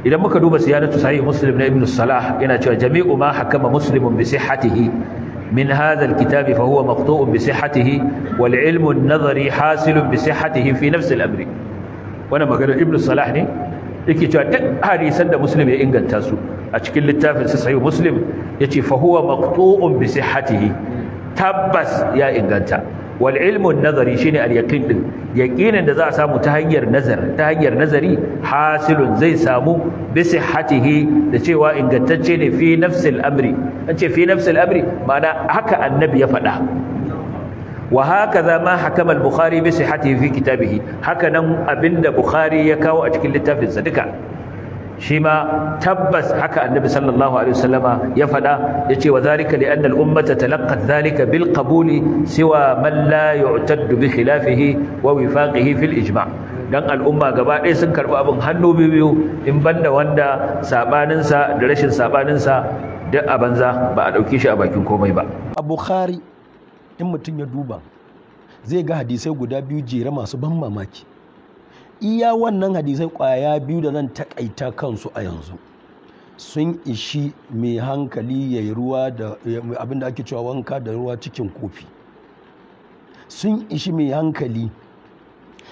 Idan muka duba siyanatu sahih Muslim na Ibn Salah, yana cewa jami'u ma hakama Muslimun bi sihhatihi min hadha alkitab fa huwa maqtu'un bi sihhatihi wal ilmu an-nazari hasilun bi sihhatihi fi nafs al-amri. Wannan maganar Ibn Salah ne, yake cewa duk hadisan da Muslim ya inganta su a cikin littafin sa sahih Muslim, yace fa huwa maqtu'un bi sihhatihi, tabbas ya inganta. Wal ilmu an-nazari shine al-yaqin din, yaqinin da za a samu ta hanyar nazar, ta hanyar nazari, hasilun zai samu bi sihhatihi, da cewa ingantacce ne fi nafsil amri. An ce fi nafsil amri ma'ana haka annabi ya faɗa. Wa hakaza ma hakama al-Bukhari bi sihhatihi fi kitabihi, haka nan abinda Bukhari ya kawo a cikin littafinsa duka shi ma tabbas haka annabi sallallahu alaihi wasallama ya faɗa. Yace wa zalika li anna al-ummata talaqqat zalika bil qabuli siwa man la yu'taddu bi khilafihi wa wifaqihi fil ijma'. Dan al'umma gaba ɗaya sun karɓi abin hannu biyu, in banda wanda sabaninsa da rashin sabaninsa duk a banza, ba a ɗauke shi a bakin komai ba. A Bukhari in mutum ya duba zai ga hadisai guda biyu jere masu ban mamaki. Iya wannan hadisai kwaya biyu da zan takaita kansu a yanzu sun ishi mai hankali ya yi ruwa da abinda ake cewa wanka da ruwa cikin kofi. Sun ishi mai hankali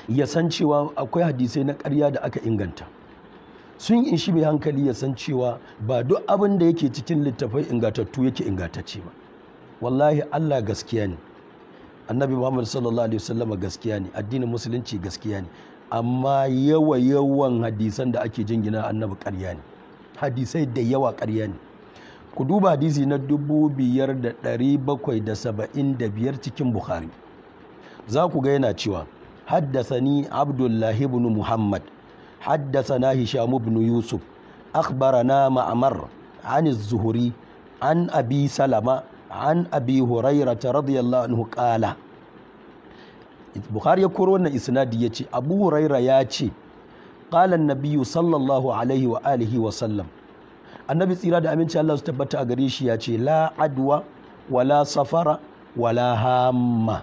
ya san cewa akwai hadisai na ƙarya da aka inganta. Sun ishi mai hankali ya san cewa ba duk abin da yake cikin littafai ingantattu yake ingantacce ba. Wallahi Allah gaskiya ne, Annabi Muhammad sallallahu alaihi wasallama gaskiya ne, addinin musulunci gaskiya ne, amma yawa yawan hadisan da ake jingina annabi ƙarya ne. Hadisai da yawa ƙarya ne. Ku duba hadisi na 5775 cikin Bukhari, za ku ga yana cewa haddasani Abdullahi ibn Muhammad, haddasana Hisham ibn Yusuf, akhbarana Ma'mar an az-Zuhri an Abi Salama an Abi Hurairah radiyallahu anhu qala. Bukhari ya koro wannan isnadi yace Abu Huraira ya ce qala an-nabiyyu sallallahu alaihi wa alihi wa sallam, annabi tsira da aminci Allah su tabbata a gare shi ya ce la adwa wala safara wala hamma,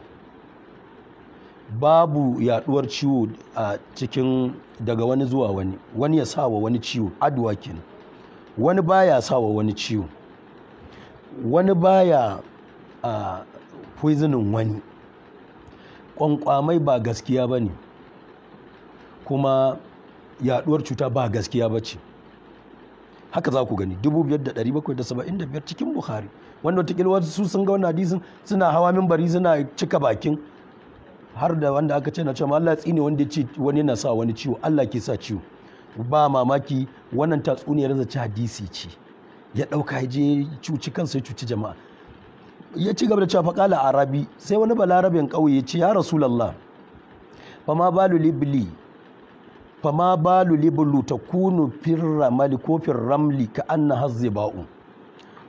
babu yaduwar ciwo a cikin daga wani zuwa wani, wani ya sawa wani ciwo, adwa kenan, wani baya sawa wani ciwo, wani baya a poisoning wani. Kwankwamai ba gaskiya ba ne, kuma yaduwar cuta ba gaskiya ba ce. Haka za ku gani 5775 cikin Bukhari, wanda wataƙila wasu sun ga wannan hadisin suna hawa minbari suna cika bakin, har da wanda aka ce na cewa Allah tsine wanda ya ce wani yana sa wani ciwo, Allah ke sa ciwo. Ba mamaki wannan tatsuniyar zaci hadisi ce ya ɗauka ya je cuci kansa ya cuci jama'a. Ya ci gaba da cewa faƙala arabi, sai wani balarabin ƙauye ya ce ya rasulallah, fama balu libli, fama balu liblu takunu firramali ko firramli ka anna hazziba'u,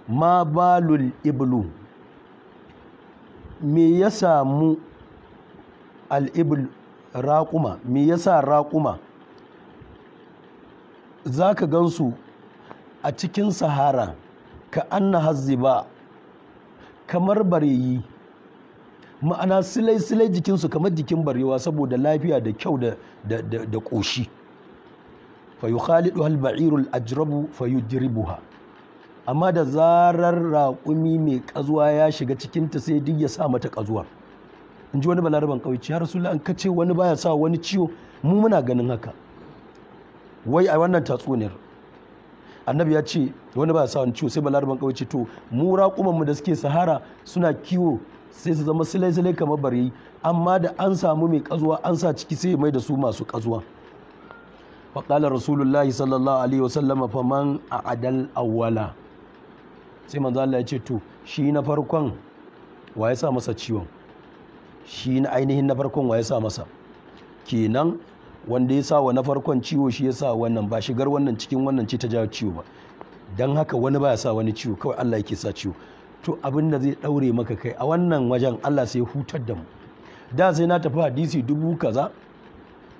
ma balul iblu, me ya samu al'ibl raƙuma, me yasa raƙuma zaka gansu a cikin sahara ka anna hazziba, kamar bareyi, ma'ana silai-silai jikinsu kamar jikin barewa saboda lafiya da kyau da ƙoshi. Fa yukhalidu hal ba'irul ajrabu fa yudribuha, amma da zarar raƙumi mai ƙazuwa ya shiga cikinta sai duk ya sa mata ƙazuwa. In ji wani balaraban ƙauye, ya rasulullah, an kace wani baya sa wani ciwo, mu muna ganin haka. Wai a wannan tatsuniyar annabi ya ce wani baya sa wani ciwo, sai balaraban ƙauye ce to mu raƙumanmu da suke sahara suna kiwo sai su zama silai-silai kamar bareyi, amma da an samu mai ƙazuwa an sa ciki sai mai da su masu ƙazuwa. Faƙalar rasulullahi sallallahu alaihi wasallam faman a adal awwala, sai manzo Allah ya ce to shi na farkon wa ya sa masa ciwon, shi na ainihin na farkon wa ya sa masa, kenan wanda ya sa wa na farkon ciwo shi ya sa wannan, ba shigar wannan cikin wannan ce ta jawo ciwo ba. Don haka wani baya sa wani ciwo, kawai Allah yake sa ciwo. To abin da zai daure maka kai a wannan wajen, Allah sai hutar da mu. Da sai na tafi hadisi 1000 kaza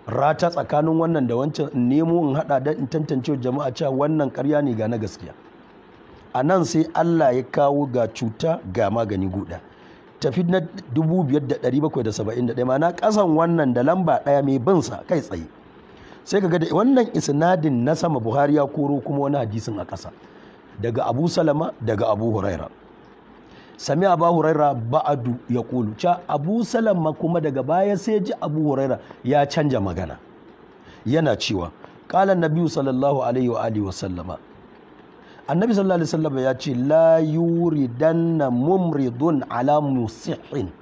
rata tsakanin wannan da wancan, in nemo in hada dan in tantance jama'a cewa wannan ƙarya ne ga na gaskiya. A nan sai Allah ya kawo ga cuta ga magani guda. Tafi na 5771, ma'ana ƙasan wannan da lamba ɗaya mai bin sa kai tsaye. Sai kaga da wannan isnadin na sama Buhari ya koro kuma wani hadisin a ƙasa daga Abu Salama daga Abu Huraira. Sami Abu Huraira ba'adu ya kulu cha Abu Salama kuma daga baya sai ji Abu Huraira ya canja magana, yana cewa qala an-nabi sallallahu alaihi wa alihi wa sallama, annabi sallallahu alaihi wasallam ya ce la yuridanna mumridun ala musihin,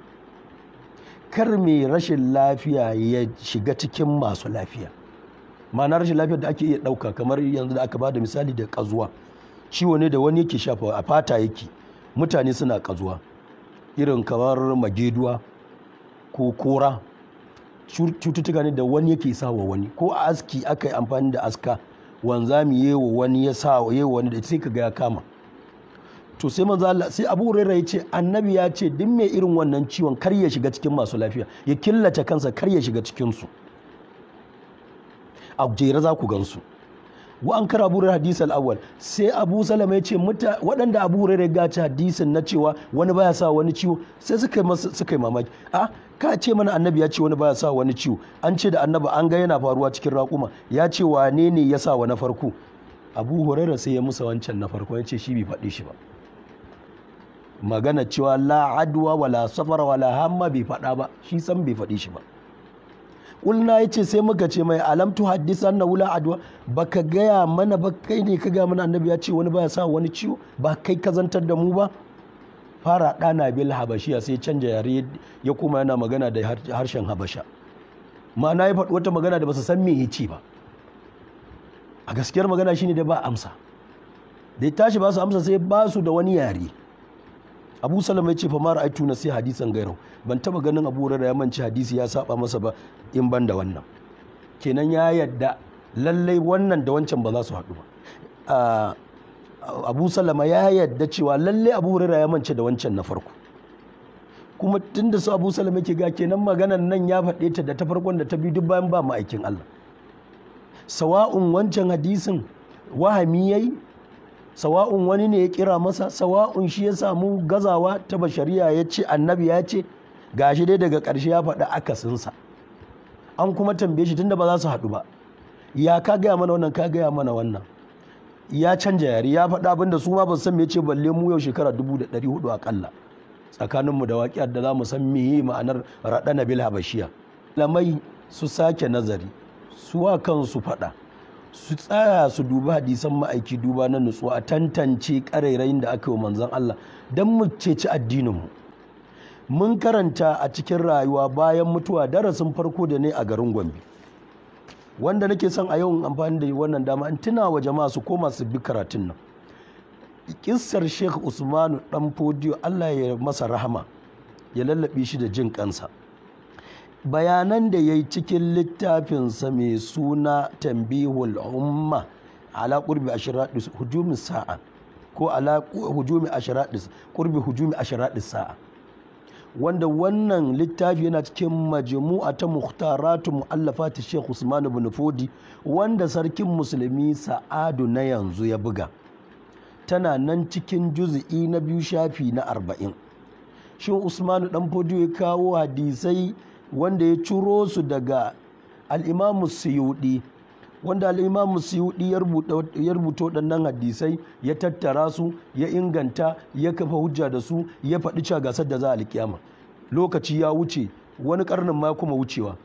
kar mai rashin lafiya ya shiga cikin masu lafiya. Ma'ana rashin lafiyar da ake iya ɗauka kamar yanzu da aka bada misali da ƙazuwa, ciwo ne da wani yake shafa a fata yake, mutane suna ƙazuwa irin kamar mageduwa ko kora, cututtuka ne da wani yake sa wa wani, ko a aski aka yi amfani da aska wanzami yewa wani ya sa yewa wani da sai kaga ya kama. To sai manzo Allah, sai Abu Hurairah ya ce annabi ya ce duk mai irin wannan ciwon kar ya shiga cikin masu lafiya, ya killace kansa kar ya shiga cikin su. A jere za ku gansu. Wa an kara Abu Hurairah hadis al-awwal, sai Abu Salama ya ce waɗanda Abu Hurairah ya gaci hadisin na cewa wani baya sa wani ciwo, sai suka yi mamaki. A ka ce mana annabi ya ce wani baya sa wani ciwo, an ce da annabi an ga yana faruwa cikin raƙuma, ya ce wane ne ya sa wa na farko? Abu Hurairah sai ya musa wancan na farko, ya ce shi bai faɗi shi ba. Magana cewa la adwa wala safar wala hamma bai faɗa ba, shi san bai faɗi shi ba. Kulna yace sai muka ce mai alam tu haddisan na wula adwa, baka gaya mana ba, kai ne ka gaya mana annabi ya ce wani baya sa wani ciwo, ba kai ka zantar da mu ba. Fara ɗana bil habashiya, sai canja yare ya koma yana magana da harshen Habasha. Ma'ana ya faɗi wata magana da ba su san me ya ce ba. A gaskiyar magana shine da ba amsa. Da ya tashi ba su amsa sai ba su da wani yare. Abu Salama ya ce fa mara aitu na sai hadisan gairau, ban taba ganin Abu Hurairah ya manci hadisi ya saba masa ba in ban da wannan. Kenan ya yadda lallai wannan da wancan ba za su haɗu ba. Abu Salama ya yadda cewa lallai Abu Hurairah ya mance da wancan na farko. Kuma tunda su Abu Salama yake ga kenan maganan nan ya faɗe ta da ta farkon da ta biyu duk bayan ba ma'aikin Allah. Sawa'un wancan hadisin wahami yayi, sawa'un wani ne ya kira masa, sawa'un shi ya samu gazawa ta bashariya ya ce annabi ya ce, gashi dai daga ƙarshe ya faɗi akasinsa. An kuma tambaye shi tunda ba za su haɗu ba, ya ka gaya mana wannan, ka gaya mana wannan. Ya canja yare, ya faɗi abin da su ma ba san me ce, balle mu yau shekara 1400 aƙalla tsakaninmu da waƙiyar da za mu san meye ma'anar raɗana bil habashiya. Lamai su sake nazari, su wa kansu faɗa, su tsaya su duba hadisan ma'aiki duba na nutsuwa, a tantance ƙarairayin da aka yi wa manzon Allah don mu ceci addininmu. Mun karanta a cikin rayuwa bayan mutuwa darasin farko da ne a garin Gombe, wanda nake son a yau amfani da wannan dama in tuna wa jama'a su koma su bi karatun nan. Kissar Sheikh Usmanu Dan Fodiyo, Allah ya masa rahama, ya lallabe shi da jin kansa. Bayanan da ya yi cikin littafinsa mai suna Tambihul Umma ala qurbi ashradis hujumi sa'a, ko ala hujumi ashradis qurbi hujumi ashradis sa'a, wanda wannan littafi yana cikin majmu'a ta mukhtaratu mu'allafat Sheikh Usman ibn Fodi, wanda sarkin musulmi Sa'adu na yanzu ya buga, tana nan cikin juz'i na 2 shafi na 40. Sheikh Usman Dan Fodi ya kawo hadisai wanda ya ciro su daga al-Imam Suyuti, wanda al-Imam Suyuti ya rubuta waɗannan hadisai, ya tattara su, ya inganta, ya kafa hujja da su, ya faɗi cewa gasar da za a alƙiyama. Lokaci ya wuce, wani ƙarnin ma kuma wucewa,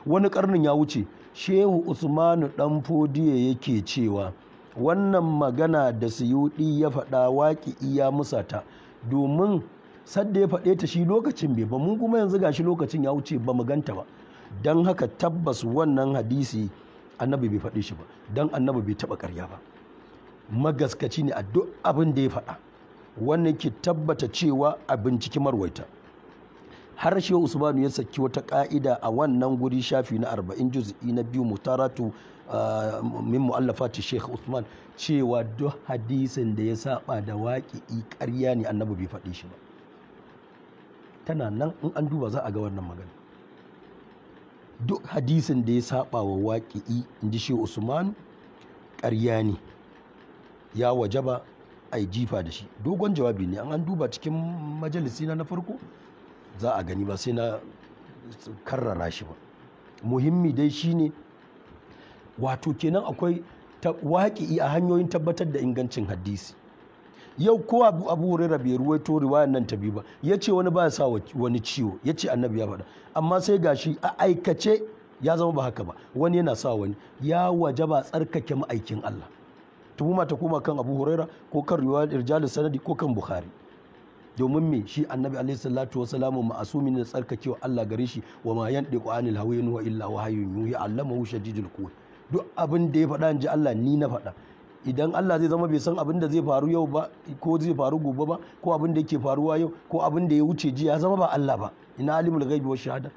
wani ƙarnin ya wuce. Shehu Usmanu Dan Fodiyo yake cewa wannan magana da Suyuti ya faɗa waƙi'i ya musata, domin sadda ya faɗe ta shi lokacin bai ba, mun kuma yanzu gashi lokacin ya wuce ba mu ganta ba. Don haka tabbas wannan hadisi annabi bai faɗe shi ba, don annabi bai taɓa ƙarya ba, magaskaci ne a duk abin da ya faɗa. Wannan ke tabbata cewa a binciki marwaita. Har Shehu Usmanu ya saki wata ƙa'ida a wannan guri shafi na 40 juz'i na 2 mutaratu min mu'allafati Sheikh Usman, cewa duk hadisin da ya saba da waƙi'i ƙarya ne, annabi bai faɗe shi ba. Tana nan in an duba za a ga wannan magana. Duk hadisin da ya saba wa waƙi'i, in ji Shehu Usman, ƙarya ne, ya wajaba a yi jifa da shi. Dogon jawabi ne, an duba cikin majalisi na farko za a gani, ba sai na karrara shi ba. Muhimmi dai shine Wato kenan akwai waƙi'i a hanyoyin tabbatar da ingancin hadisi. Yau ko Abu Hurairah bai ruwaito riwayar nan ta biyu ba, yace wani ba ya sa wani ciwo, yace annabi ya faɗa, amma sai gashi a aikace ya zama ba haka ba, wani yana sa wani. Ya wajaba tsarkake ma'aikin Allah. Tuhuma ta koma kan Abu Hurairah ko kan riwayar rijalus sanadi ko kan Bukhari. Domin me? Shi annabi alaihi salatu wasalamu ma'asumi ne, tsarkakewa Allah gare shi. Wa ma yandiqu anil hawa in huwa illa wahyun yuhi allamahu shadidul quwa. Duk abin da ya faɗa in ji Allah, ni na faɗa. Idan Allah zai zama bai san abin da zai faru yau ba ko zai faru gobe ba, ko abin da yake faruwa yau ko abin da ya wuce jiya, ya zama ba Allah ba. Ina alimul ghaibi wa shahada?